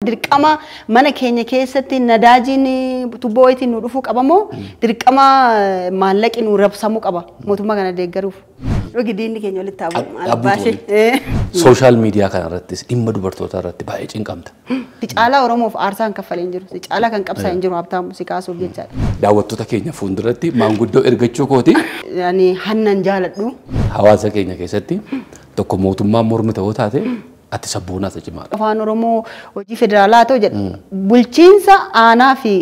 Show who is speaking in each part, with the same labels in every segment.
Speaker 1: Dirqama mana keenya keessatti nadaajiin tubboo wayitiin nu dhufuu qaba moo dirqama maallaqi nu rabsamuu qaba mootummaa kana deeggaruuf? Dhugi, diinni keenya walitti haa bu'u. Maal baashee.
Speaker 2: Social media kana irrattis dhimma dubartootaa irratti baay'ee cinqamta.
Speaker 1: Si caalaa Oromoof aarsaan kaffalee hin jiru. Si caalaa kan qabsaa hin jiru, Habtaamu, si kaasuuf jechaadha.
Speaker 2: Daawwattoota keenya fuulduratti maanguddoo ergachuu kooti.
Speaker 1: Ani hannan jaaladhu.
Speaker 2: Hawaasa keenya keessatti tokko mootummaan mormi ta'uu taate, ati sabboonaa isa cimaadha.
Speaker 1: Afaan Oromoo hojii federaalaa ta'u jedha. Bulchiinsa aanaa fi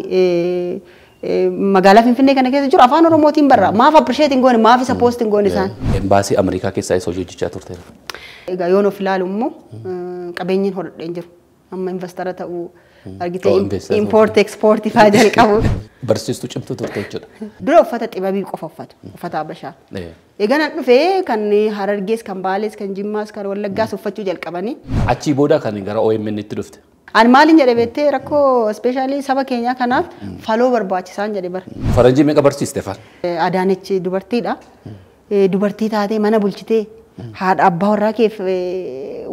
Speaker 1: magaalaa Finfinnee kana keessa jiru afaan Oromootiin barra. Maaf appreciate hin goone? Maaf isa post hin goone isaan?
Speaker 2: Embaasii Ameerikaa keessaa isa hojii hojjechaa turteera.
Speaker 1: Egaa yoon of ilaalu immoo qabeenyiin hodhadhee hin jiru. Amma investor ta'uu argitee
Speaker 2: Oh, investor ta'uu.
Speaker 1: Import export faa jalqabu.
Speaker 2: Barsiistuu cimtuu turte jechuudha.
Speaker 1: Dura uffata xibabii qofa uffatu, uffata Habashaa. Egaa nan dhufee kan Harargees, kan Baalees, kan Jimmaas, kan Wallaggaas uffachuu jalqabanii.
Speaker 2: Achii booda kan gara OMN itti dhufte.
Speaker 1: Ani maalin jedhe beektee? Rakkoo especially saba keenyaa kanaaf faloo barbaachisaan jedhe bara.
Speaker 2: Faranjii meeqa barsiiste faan?
Speaker 1: Adaanechi dubartiidha. Dubartii taatee mana bulchitee, haadha abbaa warraa keef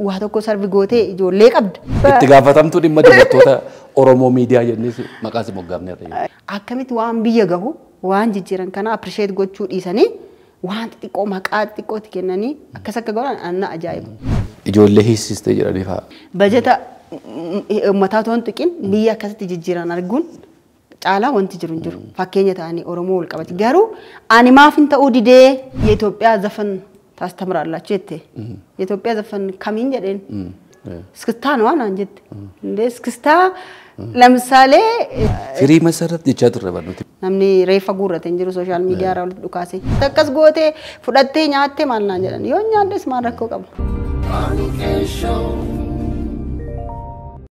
Speaker 1: waa tokko serve gootee, ijoollee qabda.
Speaker 2: Itti gaafatamtuu dhimma dubartoota Oromoo miidiyaa jennee maqaa si moggaafneerra.
Speaker 1: Akkamitti waan biyya gahu, waan jijjiiran kana appreciate gochuu dhiisanii, waan xixiqqoo maqaa xixiqqootti kennanii akkas akka godhan anna ajaa'iba.
Speaker 2: Ijoollee hiisistee jedhanii fa'aa.
Speaker 1: Bajeta uummataa otoo hin tuqin biyya akkasitti jijjiiran arguun caalaa wanti jiru hin jiru. Fakkeenya ta'anii Oromoo wal qabate. Garuu ani maaf hin ta'uu didee የኢትዮጵያ ዘፈን ታስተምራላችሁ jette. የኢትዮጵያ ዘፈን kamiin jedheen. እስክስታ ነዋ naan jette. እንዴ፣ እስክስታ ለምሳሌ
Speaker 2: Firii masarat jechaa turre barnooti.
Speaker 1: Namni reeffa guurrate hin jiru social media irraa walitti dhukaase. Akkas gootee fudhattee nyaattee maal naan jedhan, yoo nyaaddes maal rakkoo qabu.
Speaker 3: Show.